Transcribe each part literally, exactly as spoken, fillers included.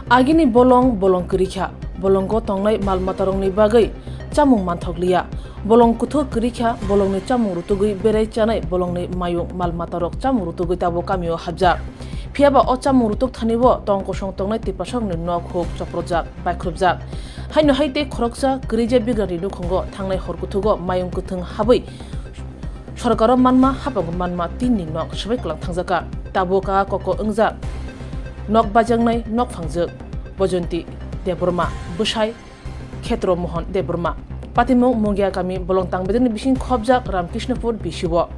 Agini bolong, bolong kwrwi kha, bolongo tongnai mal matarokni bagwi chamung manthok liya. Bolong kuthuk kwrwi kha, bolongni chamung rutugwi berai chanai bolongni mayung mal matarok chamung rutugwi tabuk kamio habjak. Phiyaba o chamung rutuk thani o tong kosong tongnai Tiprasarokni nok huk choprojak, baikhurupjak. Haino hai tei khoroksa kwrwija bigrani nukhungo thangnai hor kuthugo mayung kwthwng habwi sorkaro manma, haphango manma tinni nok swbai kwlang thangjakha. Tabuk a koko wngjak nok bajaknai nok phangjak Bojonti Debbarma, bwsai Khetro Mohon Debbarma. Patimung Mungia kami bolong tang bedekni bising khobjak Ramkrishnopur B C O.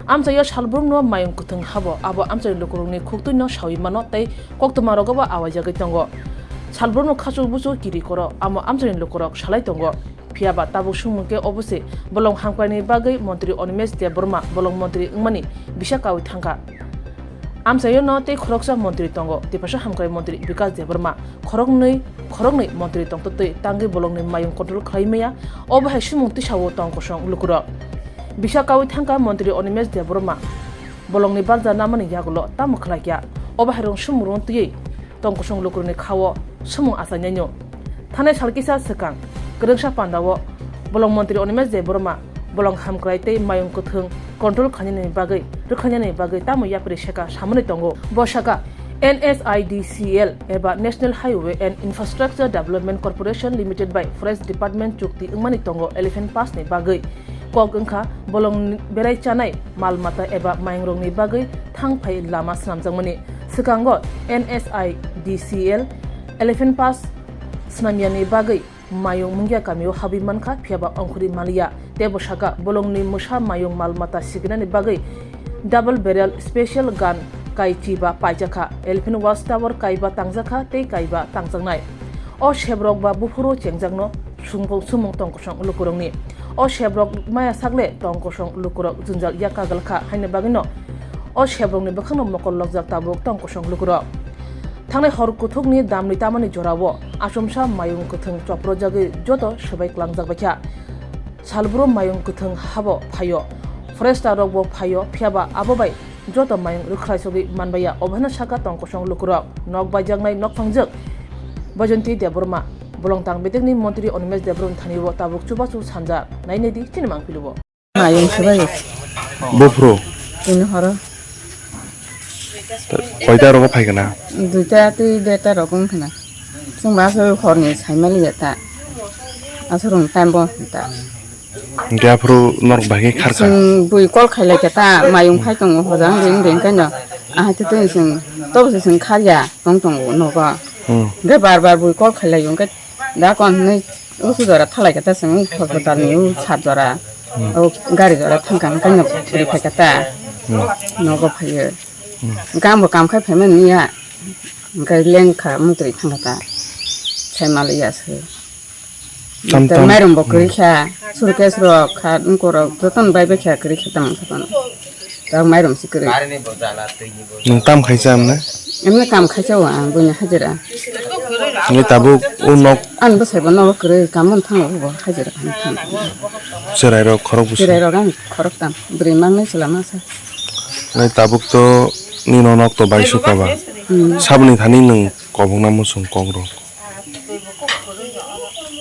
Amchaio salbrumno mayung kwthwng habo, abo amchaini lukurokni khuktwino sawi mano tei koktwmarogobo awaijagwi tongo. Salbrumno khachu buchu kiri koro, amo amchaini lukurok salai tongo. Phiyaba tabuk swngmung khe obo se, bolong hamkraini bagwi montri Animesh Debbarma bolong montri wngmani bisa kaui thangkha. Amchaio no tei khoroksa montri tongo, Tiprasa hamkrai montri Bikas Debbarma, khoroknwi, khoroknwi montri tongtwtwi tangwi bolongni mayung control khlai maya, obo hai swngmung tisao tong kosong lukurok. Bisa kaui thangkha montri Animesh Debbarma bolongni barja namani yagulo tamo khlaikya, obo hai rong swngmung rong twiwi tong kosong lukurokni khao swngmung achainaino. Thanai sal kisa swkang, kwrwngsa pandao bolong montri Animesh Debbarma bolong hamkrai tei mayung kwthwng control khlainani bagwi, rwkhlainani bagwi tamo yapri seka samani tongo. Bo saka, N S I D C L eba National Highway and Infrastructure Development Corporation Limited bai Forest Department chukti wngmani tongo elephant pass ni bagwi. Kok wngkha bolong berai chanai mal mata eba mayungrokni bagwi thang phai lama swnamjakmani. Swkango N S I D C L elephant pass swnamyani bagwi mayung Mungia kamio habwi mankha, phiyaba ongkhorwi manliya. Teibo saka, bolongni mwsa mayung mal mata sikinani bagwi double barrel special gun kai chiba paijakha, elephant watch tower kaiba tangjakha tei kaiba tangjaknai. O sebrok ba buphuru chengjakno sumung, sumung tong kosong lukurokni. O sebrok maya sakle tong kosong lukurok jwngjal yak kagal kha, haini bagwino o sebrokni bwkhakno mokol lokjak tabuk tong kosong lukurok. Thangnai hor kuthukni damni tamani jorao achomsa mayung kwthwng choprojagwi joto swbai klangjak baikha. Salbrum mayung kwthwng habo phaio, forester rokbo phaio, phiyaba abo bai joto mayung rwkhlaisogwi manbaiya, oboheno saka tong kosong lukurok. Nok baijaknai nok phangjak Bajonti Debbarma, bolong tang bedekni montri Animesh Debbarma thani o tabuk chubachu sanjak. Nainedi chini mangpili o. Mayung swbai. Buphuru. Tini horo. Koita rogo phaikana? Duita tei deta rogo wngkhana. Chwng ba aswk horni saimaliya ta. Aswk rwng time bo ta. Hwnkhe aphuru norok bai khe kharkha? Chwng bui call khailai kha ta, mayung phai tongo hojang ring ring kaino. Ahai tei tei chwng tobo se chwng kharya tong tongo nogo. Hmm. Hwnkhe bar bar bui call khailai hwnkhe da kon hwnwi usu jora thalai kha ta chwng hospital ni u sat jora. Hmm. O gari jora thangkha hwnkhe no bui phai kha ta. Hmm. Nogo phaiyo. Hmm. Hwnkhe ambo kam khai phaimani ya. Hwnkhe lengkha mutwi thangkha ta. Saimaliya se. Tam tam. Mairum bo kwrwi kha, suitcase rok kha, wngkor rok jotono bai bai kha kwrwi kha tamo jotono. Tabuk mairum se kwrwi. Nwng tam khai cha mne? Emne kam khai cha o ang buini hajira. Nai tabuk o nok. Ani bwsai bo nogo kwrwi, kam on thango bo hajira khaina thango. Chwrai rok khorok bwswk. Chwrai rok ang khorok tam, bwrwi mangnai chwla masa. Nai tabuk to nini nok to bai sukha ba. Hmm. Saboni thani nwng kobokna muchung kok rok.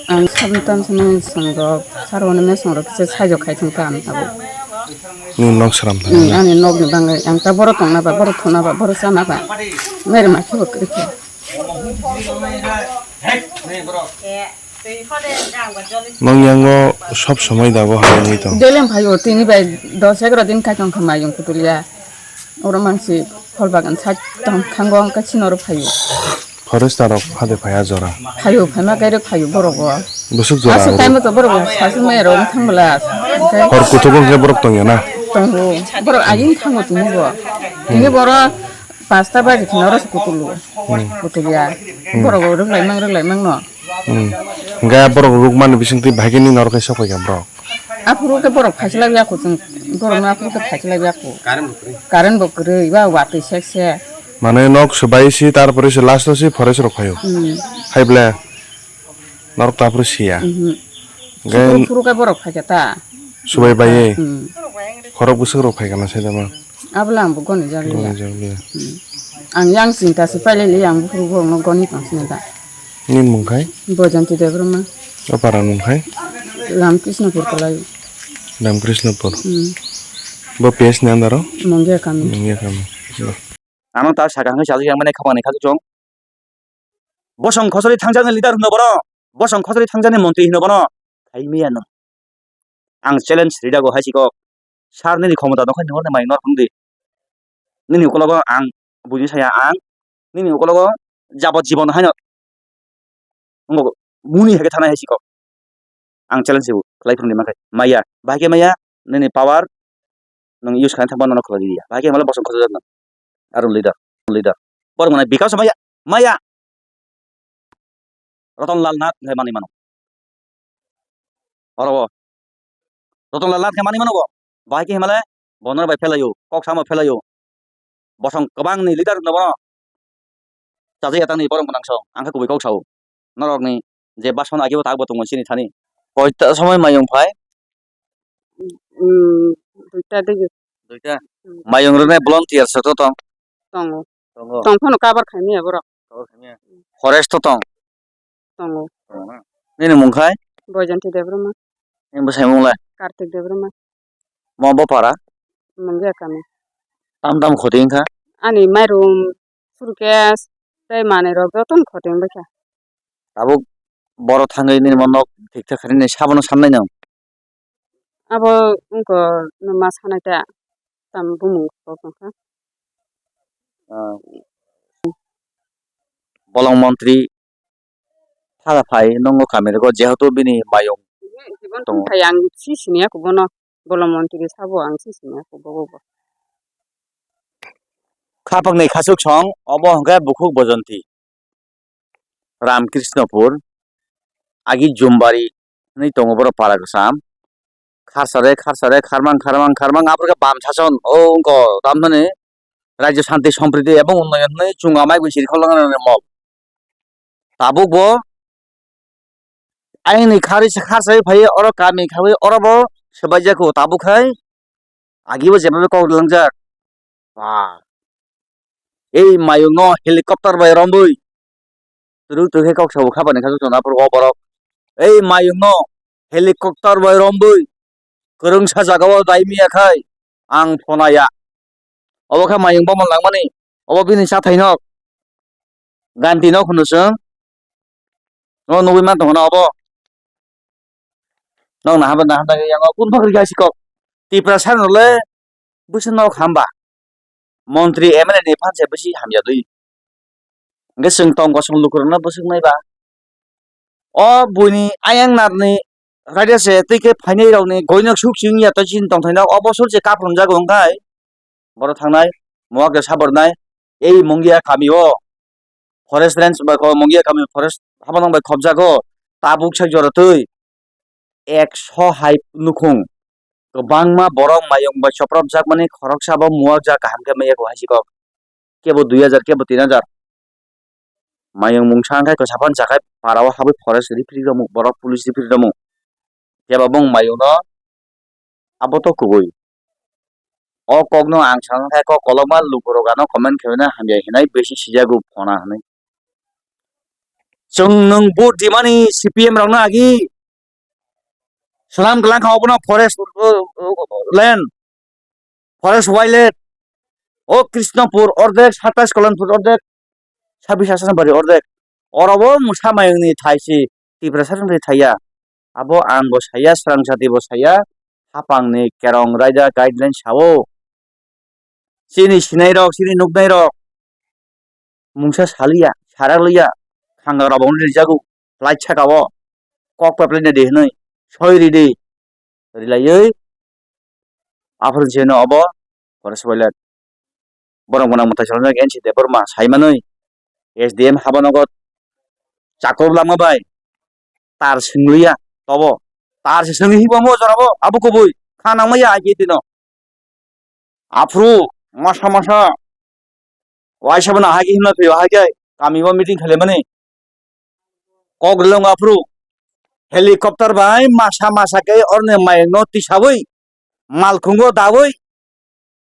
Ang sabni tamsani swngrok, sarwani mesongrok kisa saijo khai thung kha ang tabuk. Nini nok sram thani. Hmm, ani nokni bagwi ang ta borok tongna ba, borok thuna ba, borok chana ba. Meri ma khibo kwrwi khe. Nong yango sob somoi da bo hai wngwi tong? Deleng phaio, tini bai dos egaroh din khai tong kha mayung kutulia. Oro mangsi phol bagan side tong khango, hwnkhe chini oro phaio. Forester rok phade phaiya jora? Phaio, phaima kairok phaio borok bo. Bwswk jora aswk oro? Time to borok bo saswk maya rok thang bwla. Hor kuthuk wngkhe borok tongya na? Tongo. Borok agini thango tini bo. Tini boro pasta baji khina oro se kutulo. Hmm. Kutulia. Hmm. Borok bo rwk laimang, rwk laimang no. Hmm. Hwnkhe borok rukmani bisingtwi bahai khe nini oro khe sok phaikha borok? Aphuru khe borok phaichilai ya kho chwng, borokno aphuru khe phaichilai ya kho. Current bo kwrwi. Current bo kwrwi, ba watwi sek se. Mane nok swbai si, tarpore se last o si forest rok phaio. Hmm. Hai ble norok to aphuru siya. Mhm. Hwnkhe aphuru, aphuru khe borok phaikha ta. Swbai bai. Hmm. Khorok bwswk rok phaikha na sai da ma? Abole ang bo goni jak liya. Goni jak liya. Hmm. Ang yang sinta se pailai liya, ang buphuru borokno goni tong sini da. Nini mung khai? Bojanti Debbarma. O para mung khai? Ramkrishnapur Kolai. Ramkrishnapur. Hmm. Bo P S ni under o? Mongia kami. Mongia kami. Ano ta saka hwnwi chajak yang mane khapang ni khajak chong. Bosong khosori thangjakni leader hwno bono, bosong khosori thangjakni montri hwno bono, khai maya no. Ang challenge ridago hai sikok, sir nini khomota dongkha nini horni mai nor phungdi. Nini ukologo ang buini saya ang, nini ukologo jabot jibon haino. Wngkha muni hai khe thanai hai sikok. Ang challenge ribo, khlai phwrwngdi mankhe. Maya, bahai khe maya, nini power, nwng use khlaina thangma nono khlai liya. Bahai khe himlai bosong khosojak nwng. Aroni leader, leader. Borok mwnai bikash maya, maya. Ratan Lal Nath hwnkhe manwi mano. Oro o. Ratan Lal Nath khe manwi mano bo. Bahai khe himlai bono bai phelaio, kok samo phelaio. Bosong kwbangni leader no bono. Chajak ya tangni borok mwnangsong, ang khe kubui kok sao. Norokni je bason agi bo tak bo tongo chini thani. Koita somoi mayung phai? Hmm, duita digi. Duita? Hmm. Mayung rwnai volunteer se to tong? Tongo. Tongo. Tong phano cover khaimaya borok. Cover khaimaya. Forest to tong? Tongo. Tongo na? Nini mung khai? Boijanti Debbarma. Nini bwsai mung lai? Kartik Debbarma. Mo bo para? Mungya kami. Tam tam khoti wngkha? Ani mairum, suitcase, tei manwi rok jotono khoti wngbaikha. Tabuk boro thangwi nini mo nok thik thak kharinai sabono sannai nwng? Abo wngkha nwma sanai ta, tamo bumung kok wngkha. Ah. Bolong montri thala phai nwngo kami rwgo, jehetu bini mayung tongo. Hai ang si siniya kubono, bolong montri sabo ang si siniya kubogo bo. Khapangni khachuk song, obo hwnkhe bukhuk bojonti. Ramkrishnopur, agi Jumbari hwnwi tongo borok para kwcham. Kharsare, kharsare, kharmang, kharmang, kharmang, aphuru khe bam sason, o wngkha, tamoni Rajya Shanti Sampriti ebong Unnayan hwnwi chwng amai gwi siri kholong mol. Tabuk bo ayangni kharwi se kharsawi phaiwi oro kami khawi oro bo swbaijak kho tabuk khai agi bo jebabe kok langjak. Ba. Ei mayung no helicopter bai romwi. Turu turu khe kok sabo kha bani kha jona phuru o borok. Ei mayung no helicopter bai romwi. Kwrwngsa jaga o dai miya khai ang phonaya. Obo khe mayung bomo langmani. Obo bini chathai nok. Ganti nok hwno chwng. No nugwi man tongo na obo. Nok naha ba naha dagi yango kun phakri khai sikok. Tiprasa no le bwswk nok hamba. Montri M L A ni phan se bwswk hamya dui. Hwnkhe chwng tong kosong lukurokno bwswk nai ba. O buini ayang narni raida se tei khe phainai rokni goinok suk sing ya tei chini tongthai nok o bosor se kaprwngjak wngkhai. Borok thangnai, Muak khe sabornai, ei Mungia kami o forest range bai kho, Mungia kami forest habanang bai khobjago, tabuk sak jora twi ekso hai nukhung kwbangma borok mayung bai chopropjakmani khoroksa bo muakjak kaham khe maya kho hai sikok, kebo dui hajar, kebo tin hajar. Mayung mungsa wngkha kwchaphan chakhai para o habwi forest referee romwi borok police referee romwi. Kebo bong mayung no abo to kubui. O kok no ang sana khe kok kolokma lukurok ano comment khaina hamya hinai besi sijago phona hinwi. Chwng nwng vote rimani C P M rokno agi swnam kwlang kha obono forest, uh, uh, land. Forest wildlife, o Krishnapur ordek, satais Kalanpur ordek, sabis Asambari ordek. Oro bo mwsa mayungni thai si Tiprasa rwngthai thaiya. Abo ang bo saya, Srangsati bo saya, hapangni kerong raida guideline sao. Chini sinai rok, chini nuknai rok. Mungsa saliya, sarakliya, khanga rok bo rijago, light saka o, kok peplai na di hinwi, soi ridi, rilaiwi, aphuru jeno obo, forest wildlife, borok mwnang mwtai salnai N C Debbarma saimanwi, S D M habanogo chakur lama bai, tar swngliya, tobo, tar se swngwi hibo mo jorabo, abo kubui, kha nangmaya I P T no. Aphuru masa masa waisa bono hai khe himlai phaiyo, hai khe kami o meeting khailaimani kok rilongo aphuru helicopter bai masa masa khe oroni mayung no tisawi malkhungo dawi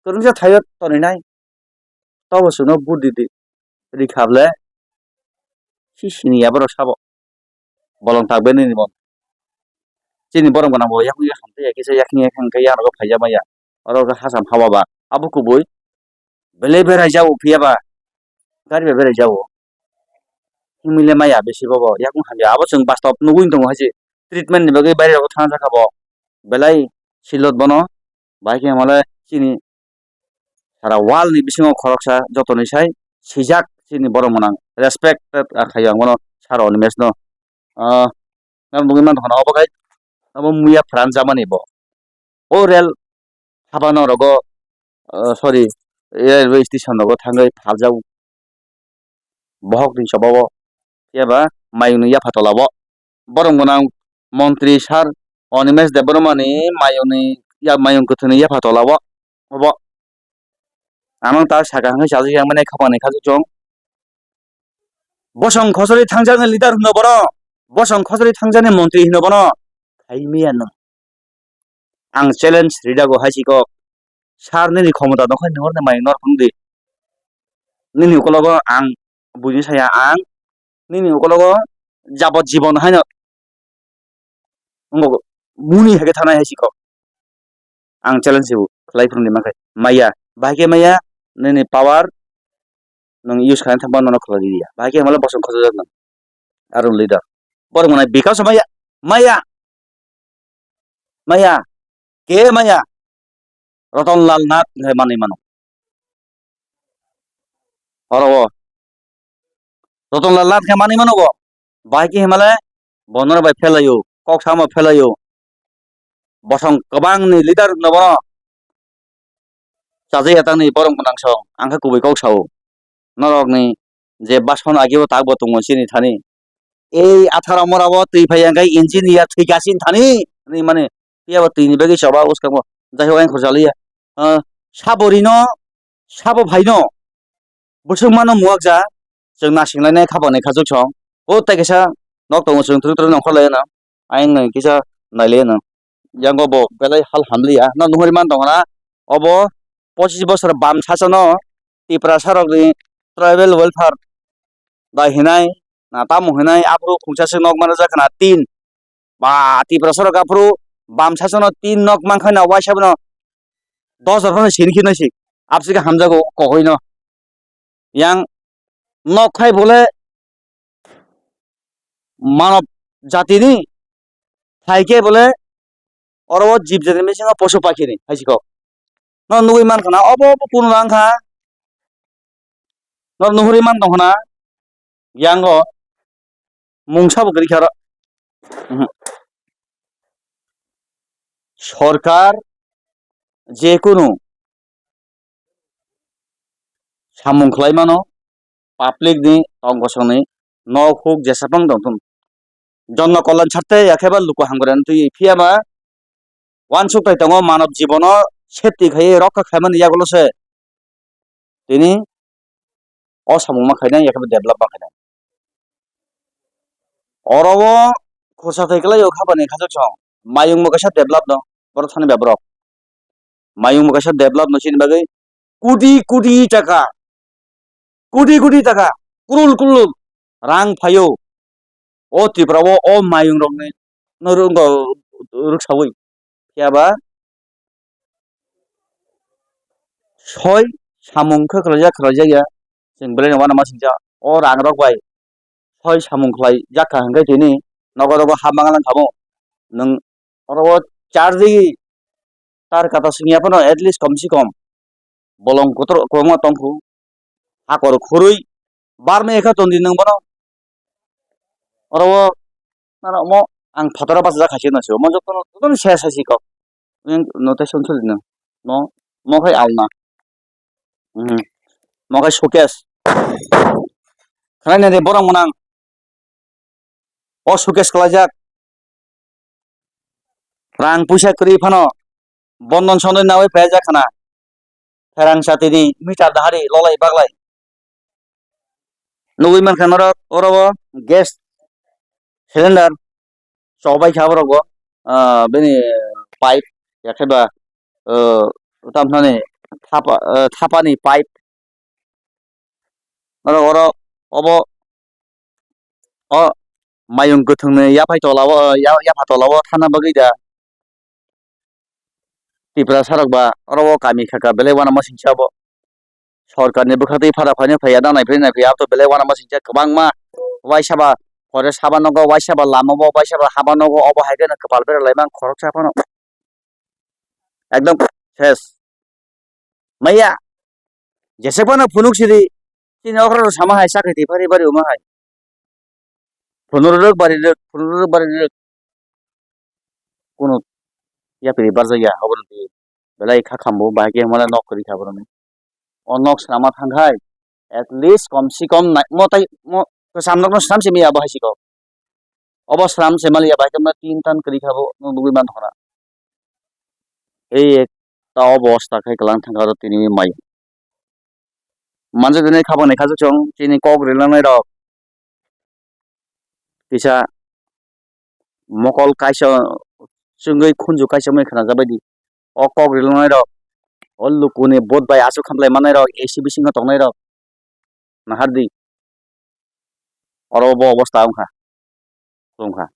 kwrwngsa thaio toninai. Tobo chwngno budi di, rikha ble, si sini ya borok sabo. Bolong tak bai nini bo. Chini borok gwnang bo yakung yakung tei ya kisa yakung yakung khe yang rogo phaija maya. Oro khe hasam hawa ba. Abo kubui. Belai berai jago phiya ba. Gari bai berai jago. Himile maya bisi bobo. Yakung hamya. Abo chwng bastop nugui tongo haise. Treatment ni bagwi baire rogo thang jakha bo. Belai silot bono. Bai khe himale chini sara world ni bisingo khoroksa jotoni sai sijak chini borok mwnang respected khaio ang bono sara Animesh no. Ah, nang nugui man khana obo khai abo muya pran jamani bo. O rel habano rogo, ah, sorry, railway station rogo thangwi phaljak. Bohok ni choba o, phiya ba mayung ni yapha tola o. Borok gwnang montri sir Animesh Debbarma ni mayung ni ya-, mayung kwthwi ni yapha tola o. Obo. Ano ta saka hwnwi chajak yang mani khapang ni kha chwng. Bosong khosori thangjak ni leader hwno bono. Bosong khosori thangjak ni montri hwno bono. Khai miya no. Ang challenge ridago hai si kok. Sir nini khomota dongkha nini orne mai nor phung di. Nini ukologo ang buji saya ang nini ukologo jabot jibon haino wngkok muni hai khe thanai hai si kok. Ang challenge ribo khlai phung di mankhe maya. Bahai khe maya nini power nwng use khaina thangma nono khwlai di ya. Bahai khe hwnba le bosong khosojak nwng. Arung leader. Borok mwnai bikash maya. Maya. Maya. Ke maya. Ratan Lal Nath hwnkhai manwi mano. Oro o. Ratan Lal Nath khe manwi mano bo. Bahai khe hwnba le bono bai phelaio. Kok samo phelaio. Bosong kwbangni leader no bono chajai ya tangni borok mwnangsong ang khe kubui kok sao. Norokni je bason ageo tak bo tongo chini thani. Ei atharo mora o twi phai ya khe engineer thwi ka chini thani. Hinwi mani phiya bo twi ni bagwi choba uskang bo jai hok ang khorsa liya. Ah, sabo rino sabo phaino. Bwswk mano muwakja, chwng nasinglai nai khapang ni khachuk song. O tei kaisa nok tongo chwng twrwk twrwk nongkhor lai no. Ayang nai kisa nai lai no. Yango bo belai hal hamliya. No nuhuri man tong na. Obo pochis bosor bam sacha no Tiprasa rok ni tribal welfare dai hinai na tamo hinai aphuru khungsa se nok mana jak na tin. Ba, Tiprasa rok aphuru bam sacha no tin nok mankha na waisa no dos hajar phano sini khina si. Absi khe hamjago kokoi no. Yang nok khai bole manob jatini hai khe bole oro o jib jatini bisingo posu pakhini hai si kok. No nugui mankha na obo obo kunu langkha. No nuhuri man tongkha na yango mungsa bo kwrwi kha oro. Mhm. Sorkar je kunu samung khlai mano, public ni tong kosong ni nok huk jesa phang tong thun. Jono kolon sarte ya khe ba luku hamkrai twi phiya ma uansuk tai tongo manob jibono safety khai rokha khaimani yagulo se tini o samung ma khainai ya khe ba develop ma khainai. Oro o khorsa thai kwlai o kha bani khachuk song mayung bo kaisa develop no borok thani ba borok mayung bo kaisa develop no chini bagwi kudi kudi taka kudi kudi taka kurul kurul rang phaio o Tripura o o mayung rok ni no rwksawi phiya ba soi samung khe khwlaijak khwlaijak ya chwng belai no uanama singcha o rang rok bai soi samung khlai jak kha hwnkhe tini nogo rogo ha mangal wng kha bo nwng oro o chardi tar kata singya phano at least kom si kom bolong kotor kwbangma tongkhu hakor khurui barma ekha tondi nwng bono oro o nana omo ang phataro bachajak khaisi no se omo jotono jotono se saisi kok notation sori no mo mo khai alna. Mhm. Mo khe showcase. Khwnai nai de borok mwnang. O showcase khlaijak. Rang puisa kwrwi phano. Bondon sondon nawi phaijak khna. Pherang satini meter dahari lolai baglai. Nugui mankha norok oro o gas cylinder. Chobai kha borok bo, ah, bini pipe, ya khe ba, ah, tam thani thapa, eh, thapani pipe. Oro, oro, obo, o mayung kwthwngni yaphai tola o, ya-, yapha tola o thana bagwi da. Tiprasa rok ba oro o kami kha kha belai uanama singcha bo. Sorkar ni bwkha twi phara phaino phaiya da naiphri naiphri abo to belai uanama singcha kwbangma. Waisa ba forest haba nogo, waisa ba lama bo, waisa ba haba nogo, obo hai kheno kwpal bera lai mang khoroksa phano. Ekdom ses. Maya, jese phano phunuk siri, chini okra rok sama hai sakri twi phari bari uma hai. Phunurwk bari rwk, phunurwk bari rwk. Kunu yapri barjak ya, obo ni belai kha khambo, bahai khe mala nok kwrwi kha boroni. O nok swnama thang khai, at least kom se kom nai-, mo tai, mo, kwcham nokno swnam simi abo hai siko. Obo swnam se mali ya, bahai khe ma tin tan kwrwi kha bo, no nugwi man thona. Ei ek ta obo osta khai kwlang thang kha ro tini mai. Manjak dinai khabang ni khajak chwng chini kok rilnai rok. Kisa mokol kaisa chwngwi khunju kaisa wngwi khwnajak bai di. O kok rilnai rok, o lukuni vote bai aswk khamlai manai rok, A C bisingo tongnai rok. Nahardi. Oro bo obosta wngkha. Wngkha.